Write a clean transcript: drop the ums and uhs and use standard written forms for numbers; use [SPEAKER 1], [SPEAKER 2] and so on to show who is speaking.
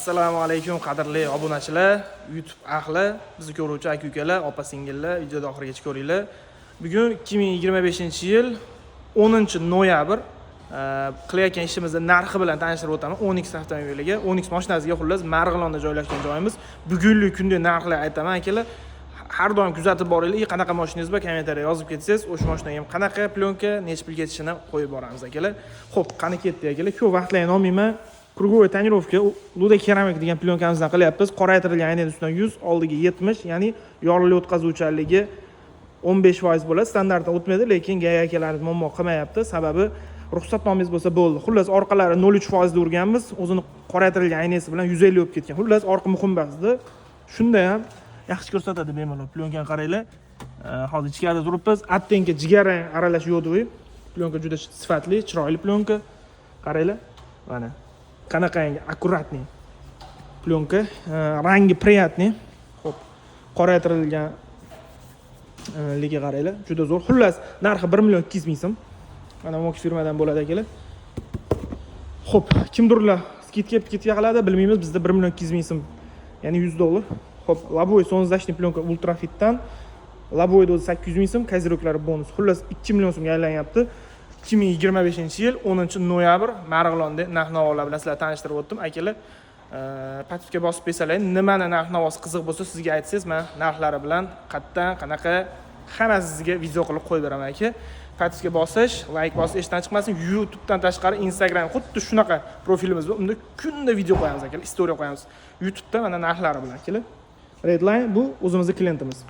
[SPEAKER 1] Assalomu alaykum, qadrli obunachilar, YouTube ahli, bizni ko'ruvchi aka ukalar, opa singillar, videoni oxirigacha ko'ringlar. Bugun 2025-yil 10 noyabr. Qilayotgan ishimizni narxi bilan tanishtirib o'taman. Onix avtomobiliga, Onix mashinasiga, xullas, Marg'ilonda joylashgan joyimiz. Bugungi kunda narxlar aytaman, akalar. Har doim kuzatib boringlar. И qanaqa mashinangiz bor, kommentariya yozib ketsangiz, o'sha mashinaga ham qanaqa plyonka, necha pul ketishini qo'yib boramiz, akalar. Xo'p, qani ketdik, akalar. Ko'p vaqtlarni olmayman. Круговой тонировка Luda Keramik degan plyonkamizdan qilyapmiz. Qoraytirilgan aynaning ustidan 100, oldiga 70, ya'ni yorug'lik o'tkazuvchanligi 15% bo'ladi. Standartdan o'tmaydi, lekin ГАИ akalarimiz muammo qilmayapti. Sababi ruxsatnomangiz bo'lsa bo'ldi. Xullas, orqalari 0,3% da urganmiz. O'zini qoraytirilgan aynasi bilan 150 bo'lib ketgan. Xullas, orqa muhim emasdi. Shunda ham yaxshi ko'rsatadi bemalol. Plyonkani qaranglar. Hozir ichkarida turibmiz. Оттенки jigarrang aralash йодовый. Plyonka juda sifatli, chiroyli plyonka. Qaranglar. Mana. Qanaqangi аккуратный plyonka, rangi приятный. Xo'p, qoraytirilgan ligi qaranglar, juda zo'r. Xullas, narxi 1 million 200 ming so'm. Mana Mok firmadan bo'ladi, akalar. Xo'p, kimdirlar скидка скидка qiladi, bilmaymiz, bizda 1 million 200 ming so'm, ya'ni 100 dollar. Xo'p, лобовой солнцезащитный plyonka Ultrafitdan. Лобовой da o'zi 800 ming so'm, козырёк lari bonus. Xullas, 2 million so'mga aylanyapti. 2025-yil 10 noyabr, Marg'ilonda narx-navolar bilan sizlarni tanishtirib o'tdim. Akalar, подписка bosib bersalar, nimani narx-navosi qiziq bo'lsa, sizga aytsangiz, men narxlari bilan qayerdan, qanaqa, hammasi sizga video qilib qo'yib beraman, aka. Подписка bosish, layk bosish esdan chiqmasin. YouTubedan tashqari Instagram xuddi shunaqa profilimiz bor. Unda kunda video qo'yamiz, akalar, история qo'yamiz. YouTubeda mana narxlari bilan, akalar. Redline bu o'zimizni klientimiz.